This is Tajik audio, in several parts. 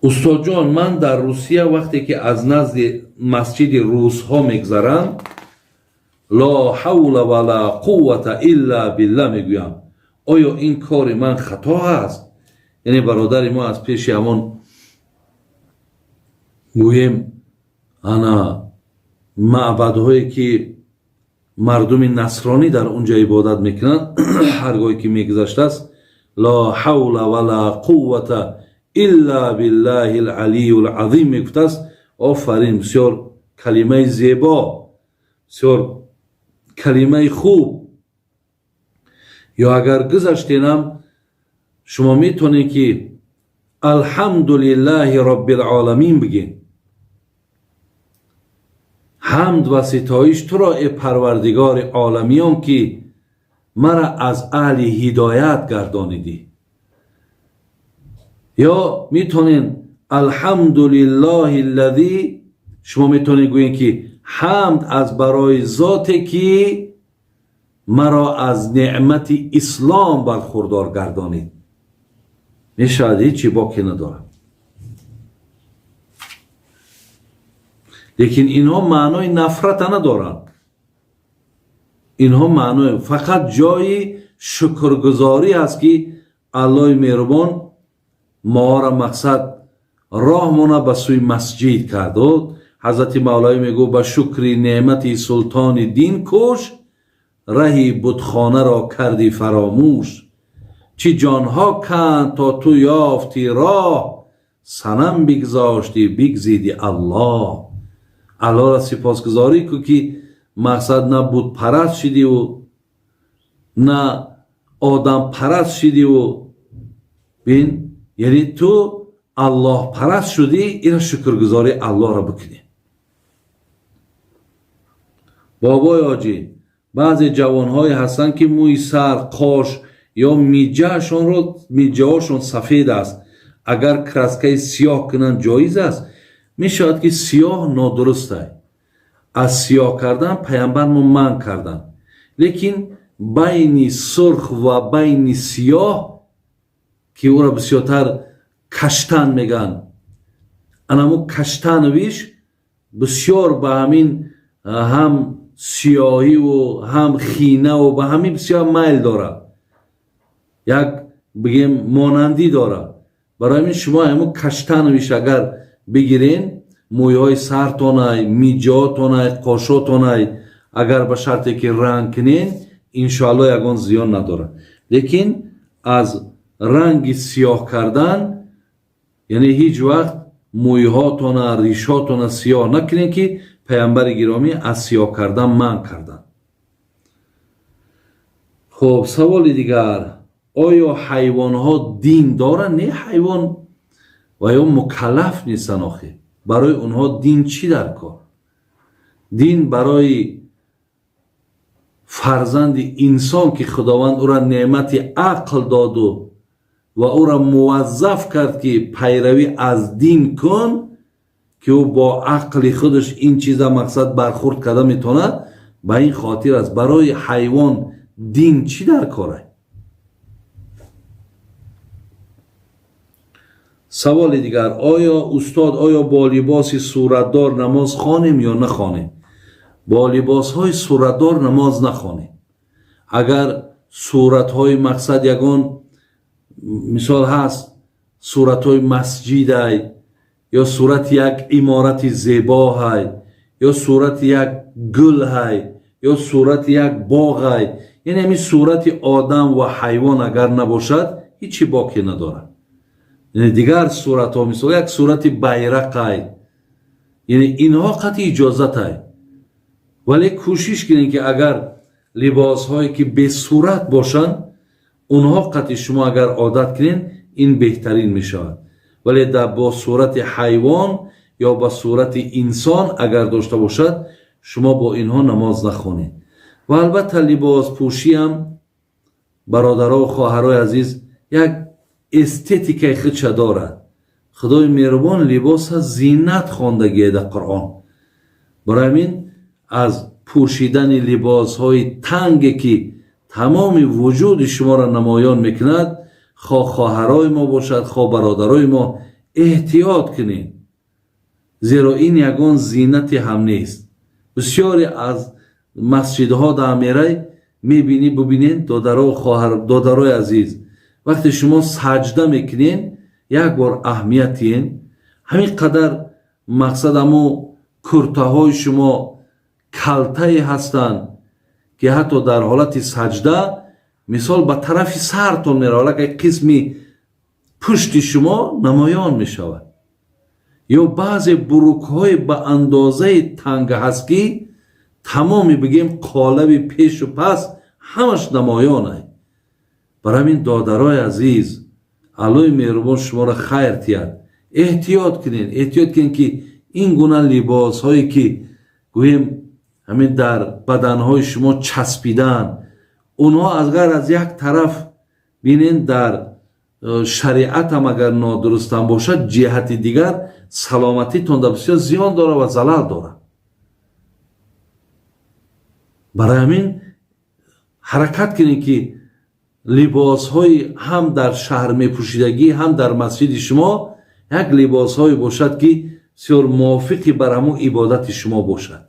Устодҷон, ман дар Русия вақте ки аз назди масҷиди русҳо мегзарам, ло ҳавла ва ла қуввата илла билла мегӯям. Оё ин кори ман хато аст? Яъне бародари мо аз пеши ҳамон, гӯем, ана маъбадҳое ки мардуми насронӣ дар он ҷо ибодат мекунанд, ҳар гоҳе ки мегузаштааст, ло ҳавла ва ла қуввата илла биллаҳи алалию алазим мегуфтааст. Офарин, бисёр калимаи зебо, бисёр калимаи хуб. Ё агар гузаштенам, шумо метавонед ки алҳамдулиллаҳи роббил-оламин бигӯед: ҳамд ва ситоиш туро, э парвардигори оламиён, ки мара аз аҳли ҳидоят гардонидӣ. Ё метавонед алҳамдулиллаҳи аллазӣ, шумо метавонед гӯед ки ҳамд аз барои зоте ки маро аз неъмати ислом бархурдор гардонид. Мешавад, ҳечи боке надорад. Лекин инҳо маънои нафрата надоранд. Инҳо маънои фақат ҷои шукргузорӣ аст, ки Аллоҳи меҳрубон моро мақсад роҳмона ба сӯи масҷид кард. Ҳазрати Мавлавӣ мегӯ: ба шукри неъмати султони дин кӯш, раҳи бутхонаро карди фаромӯш. Чӣ ҷонҳо канд то ту ёфти роҳ, санам бигзошти, бигзиди Аллоҳ. Аллоҳро сипосгузорӣ кун, ки мақсад на бутпараст шидиву на одампараст шидиву, бин, яъне ту аллоҳпараст шудӣ, ина шукргузории Аллоҳро бикунӣ. Бобои ҳоҷӣ, баъзе ҷавонҳое ҳастанд, ки мӯи сар, қош ё миҷаашонро, миҷаҳошон сафед аст. Агар краскаи сиёҳ кунанд, ҷоиз аст? Мешавад, ки сиёҳ нодурустай. Аз сиёҳ кардан паямбармо манъ карданд, лекин байни сурх ва байни сиёҳ, ки ӯро бисёртар каштан мегӯянд, анамо каштановиш бисёр ба ҳамин ҳам сиёҳиву ҳам хинаву ба ҳамин бисёр майл дорад, як бигем монандӣ дорад. Барои ҳамин шумо ҳамун каштановиш агар бигирен, мӯйҳои сартонай, миҷоотонай, қошотонай, агар ба шарте ки ранг кунен, иншоалло ягон зиён надорад. Лекин аз ранги сиёҳ кардан, яъне ҳеҷ вақт мӯйҳотона, ришотона сиёҳ накунем, ки паямбари гиромӣ аз сиёҳ кардан манъ карданд. Хуб, саволи дигар: оё ҳайвонҳо дин доранд? Не, ҳайвон ва ё мукаллаф нестанд охир. Барои онҳо дин чӣ дар кор? Дин барои фарзанди инсон, ки Худованд ӯра неъмати ақл доду ва ӯра муваззаф кард, ки пайравӣ аз дин кун, ки ӯ бо ақли худаш ин чиза мақсад бархурд карда метавонад, ба ин хотир аст. Барои ҳайвон дин чӣ дар корай? Саволи дигар: оё устод, оё бо либоси суратдор намоз хонем ё нахонем? Бо либосҳои суратдор намоз нахонем. Агар суратҳои мақсад ягон мисол ҳаст, суратҳои масҷидай ё сурати як иморати зебоҳай ё сурати як гулҳай ё сурати як боғай, яъне ҳамин сурати одам ва ҳайвон агар набошад, ҳичи боке надорад. Яъне дигар суратҳо, мисол як сурати байрақай, яъне инҳо қатъи иҷозатай. Вале кӯшиш кунед, ки агар либосҳое ки бесурат бошанд, онҳо қатъи шумо агар одат кунед, ин беҳтарин мешавад. Вале бо сурати ҳайвон ё ба сурати инсон агар дошта бошад, шумо бо инҳо намоз нахонед. Ва албатта либоспӯшиам, бародаро, хоҳарои азиз, як эстетикаи худша дорад. Худои меҳрубон либоса зинат хондагие дар Қуръон. Барои ҳамин аз пӯшидани либосҳои танге, ки тамоми вуҷуди шуморо намоён мекунад, хоҳ хоҳарои мо бошад, хоҳ бародарои мо, Эҳтиёт кунед, зеро ин ягон зинате ҳам нест. Бисёре аз масҷидҳо дар мерай мебинӣ, бубинед, додаро, хоҳар, додарои азиз, вақте шумо саҷда мекунед, як бор аҳамият диҳен, ҳамин қадар мақсад ҳамо куртаҳои шумо калтае ҳастанд, ки ҳатто дар ҳолати саҷда мисол ба тарафи сартон меравад, аллакай қисми пушти шумо намоён мешавад. Ё баъзе бурукҳои ба андозаи танг ҳаст, ки тамоми бигем қолаби пешу пас ҳамаш намоён ай. Бар ҳамин, додарои азиз, Аллоҳи меҳрубон шуморо хайр тиҳад, эҳтиёт кунед, эҳтиёт кунед, ки ин гуна либосҳое ки гӯем ҳамин дар баданҳои шумо часпидаанд, онҳо агар аз як тараф бинен, дар шариатам агар нодурустам бошад, ҷиҳати дигар саломатитон дар бисёр зиён дорад ва залал дорад. Барои ҳамин ҳаракат кунед, ки либосҳои ҳам дар шаҳр мепӯшидагӣ, ҳам дар масҷиди шумо як либосҳое бошад, ки бисёр мувофиқи бар ҳамун ибодати шумо бошад.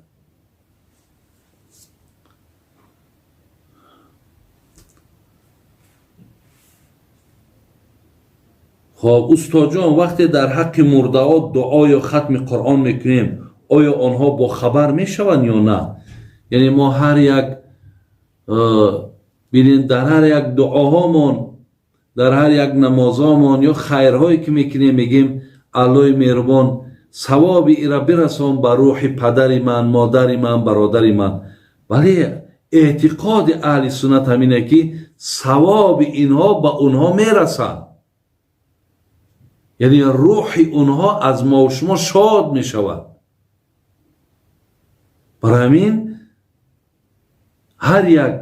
Хоб, устодҷон, вақте дар ҳаққи мурдаҳо дуо ё хатми Қуръон мекунем, оё онҳо бохабар мешаванд ё на? Яъне мо ҳар як бинед, дар ҳар як дуоҳомон, дар ҳар як намозҳомон ё хайрҳое ки мекунем, мегем: Аллоҳи меҳрубон, савоби ира бирасон ба рӯҳи падари ман, модари ман, бародари ман. Вале эътиқоди аҳли суннат ҳамине, ки савоби инҳо ба онҳо мерасад, яъне рӯҳи онҳо аз мо шумо шод мешавад. Барои ҳамин ҳар як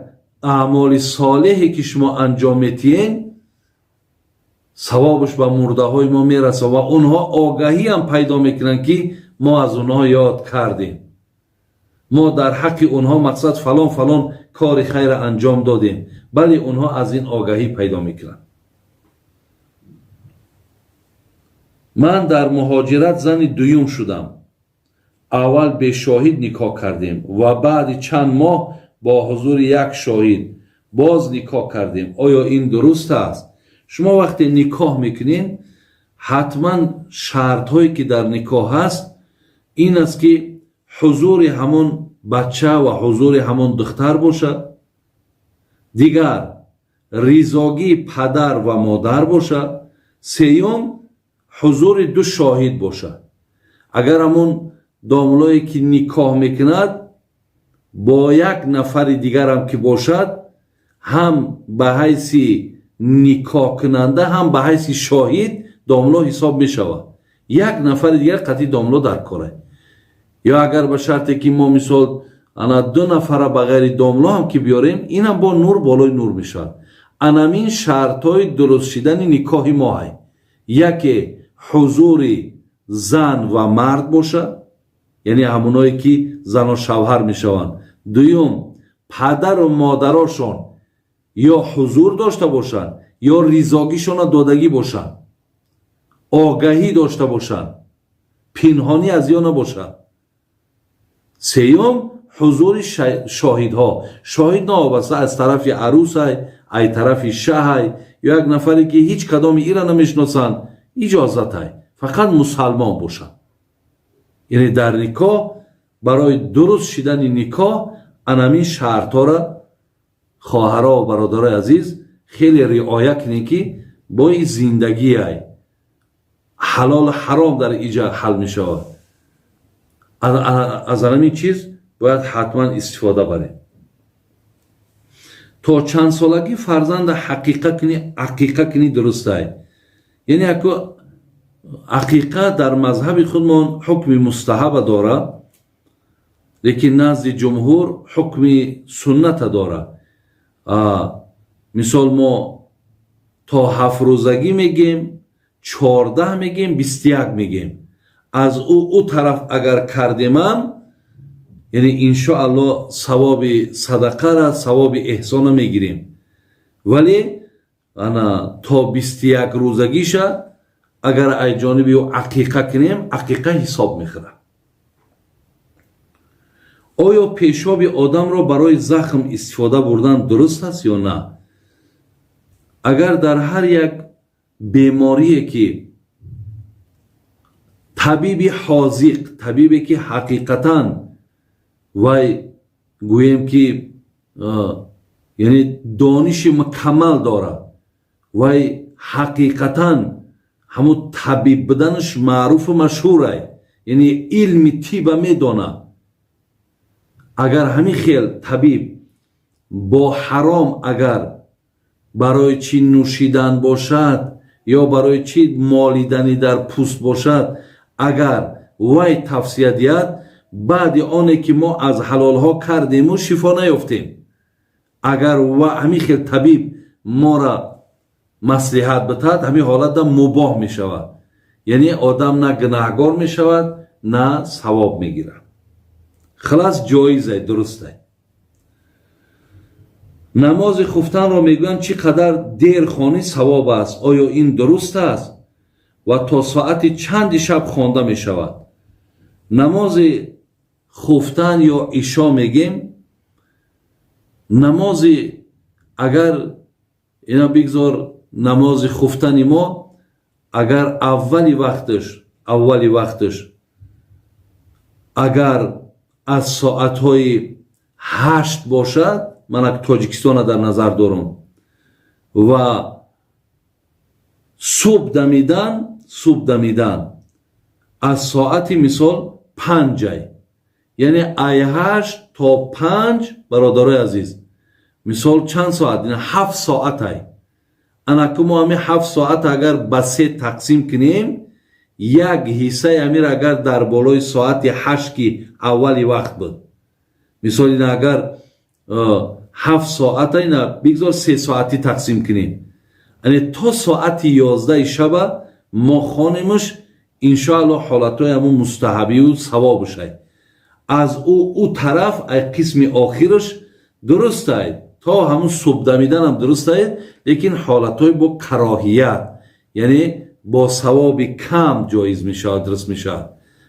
аъмоли солеҳе ки шумо анҷом метиҳед, савобаш ба мурдаҳои мо мерасад ва онҳо огаҳиам пайдо мекунанд, ки мо аз онҳо ёд кардем, мо дар ҳаққи онҳо мақсад фалон фалон кори хайра анҷом додем. Бале, онҳо аз ин огаҳӣ пайдо мекунанд. Ман дар муҳоҷират зани дуюм шудам. Аввал бешоҳид никоҳ кардем ва баъди чанд моҳ бо ҳузури як шоҳид боз никоҳ кардем. Оё ин дуруст аст? Шумо вақте никоҳ мекунед, ҳатман шартҳое ки дар никоҳ ҳаст, ин аст, ки ҳузури ҳамон бача ва ҳузури ҳамон духтар бошад, дигар ризогии падар ва модар бошад, сеюм ҳузури ду шоҳид бошад. Агар ҳамон домлое ки никоҳ мекунад бо як нафари дигарам ки бошад, ҳам ба ҳайси никоҳкунанда, ҳам ба ҳайси шоҳид домло ҳисоб мешавад. Як нафари дигар қатъи домло дар кора. Ё агар ба шарте ки мо мисол ана ду нафара ба ғайри домло ҳам ки биёрем, инам бо нур болои нур мешавад. Анамин шартҳои дуруст шидани никоҳи моҳай: яке ҳузури зан ва мард бошад, яъне ҳамоное ки зану шавҳар мешаванд, дуюм падару модарошон ё ҳузур дошта бошанд, ё ризогишона додагӣ бошанд, огаҳӣ дошта бошанд, пинҳонӣ аз ё набошад, сеюм ҳузури шоҳидҳо. Шоҳид новобаста аз тарафи арӯсай, ай тарафи шаҳай ё як нафаре ки ҳеҷ кадоми ира намешиносанд, иҷозатай, фақат мусалмон бошад. Яъне дар никоҳ барои дуруст шидани никоҳ анамин шартҳоро, хоҳаро ва бародарои азиз, хеле риоя кунед, ки бо ин зиндагиай ҳалолу ҳаром дар иҷа ҳал мешавад. Аз анамин чиз бояд ҳатман истифода барем. То чанд солагӣ фарзанда ҳақиқа кунӣ, ақиқа кунӣ дурустай? Яъне яку ақиқа дар мазҳаби худмон ҳукми мустаҳаба дорад, лекин назди ҷумҳур ҳукми сунната дорад. Мисол, мо то 7 рӯзагӣ мегем, 14 мегем, 21 мегем. Аз ӯ тараф агар кардемам, яъне иншоаллоҳ савоби садақара, савоби эҳсона мегирем. Вале ана то 21 рӯзагиша Агар ай ҷониби ӯ ақиқа кунем, ақиқа ҳисоб мехӯрад. Оё пешоби одамро барои захм истифода бурдан дуруст аст ё на? Агар дар ҳар як беморие ки табиби ҳозиқ, табибе ки ҳақиқатан вай, гӯем ки, яъне дониши мукаммал дорад, вай ҳақиқатан ҳамун табиб буданаш маъруфу машҳурай, яъне илми тиба медонад, агар ҳамин хел табиб бо ҳаром, агар барои чӣ нӯшидан бошад ё барои чӣ молидани дар пӯст бошад, агар вай тавсия диҳад, баъди оне ки мо аз ҳалолҳо кардему шифо наёфтем, агар ҳамин хел табиб мора маслиҳат битаҳад, ҳамин ҳолатда мубоҳ мешавад, яъне одам на гунаҳгор мешавад, на савоб мегирад. Хулас, ҷоизай, дурустай. Намози хуфтанро мегӯянд, чӣ қадар дер хонӣ, савоб аст. Оё ин дуруст аст ва то соати чанди шаб хонда мешавад? Намози хуфтан ё ишо мегем, намози, агар ина бигзор, намози хуфтани мо агар аввали вақташ агар аз соатҳои 8 бошад, ман Тоҷикистона дар назар дорам, ва субҳ дамидан аз соати, мисол, 5-ай, яъне ай 8 то 5, бародарои азиз, мисол, чанд соат? 7 соатай. Анаку мо ҳамин 7 соат агар ба се тақсим кунем, як ҳиссаи амир агар дар болои соати 8, ки аввали вақт буд, мисол, ина агар 7 соата, ина бигзор 3 соатӣ тақсим кунем, яъне то соати 11-и шаба мо хонемш, иншоалло, ҳолатҳои ҳамун мустаҳабию савобушай. Аз ӯ тараф, ай қисми охираш дурустай, то ҳамун субҳдамиданам дурустай, лекин ҳолатҳои бо кароҳият, яъне бо савоби кам ҷоиз мешавад, дуруст мешавад.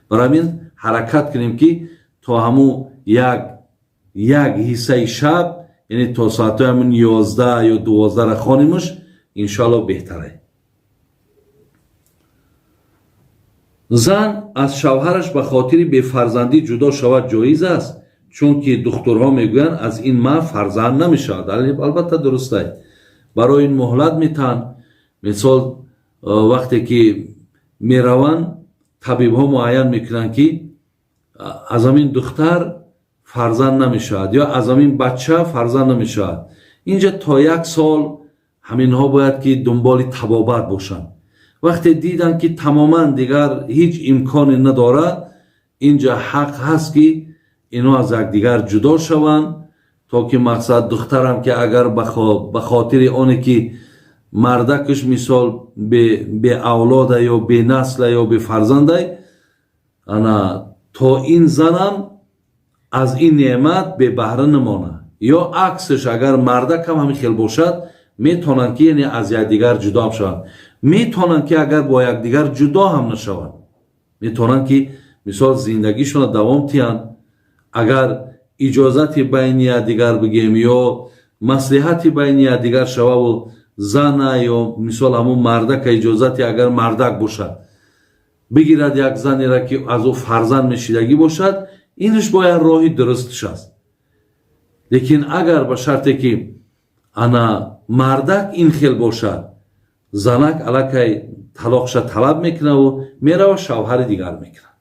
Барои ҳамин ҳаракат кунем, ки то ҳамун як ҳиссаи шаб, яъне то соатҳои ҳамун 11 ё 12-ра хонимш, иншоалло, беҳтарай. Зан аз шавҳараш ба хотири бефарзандӣ ҷудо шавад, ҷоиз аст? Чунки духтурҳо мегӯянд, аз ин мард фарзанд намешавад. Албатта, дурустай. Барои ин муҳлат метаҳанд. Мисол, вақте ки мераванд, табибҳо муайян мекунанд, ки аз ҳамин духтар фарзанд намешавад ё аз ҳамин бача фарзанд намешавад. Инҷа то як сол ҳаминҳо бояд ки дунболи табобат бошанд. Вақте диданд, ки тамоман дигар ҳеҷ имконе надорад, инҷа ҳақ ҳаст, ки инҳо аз якдигар ҷудо шаванд, то ки, мақсад, духтарам ки агар ба хотири оне ки мардакаш, мисол, беавлода ё бенасла ё бефарзандай, ана то ин занам аз ин неъмат бебаҳра намонад, ё аксаш, агар мардакам ҳамин хел бошад, метавонанд ки, яъне, аз якдигар ҷудо ҳам шаванд. Метавонанд ки агар бо якдигар ҷудо ҳам нашаванд, метавонанд ки, мисол, зиндагишонро давом диҳанд, агар иҷозати байни якдигар бигем ё маслиҳати байни якдигар шававу зана ё, мисол, ҳамун мардака иҷозати, агар мардак бошад, бигирад як занеро, ки аз ӯ фарзанд мешидагӣ бошад, инаш бояд роҳи дурустш аст. Лекин агар ба шарте ки ана мардак ин хел бошад, занак аллакай талоқша талаб мекунаву мерава, шавҳари дигар мекунад.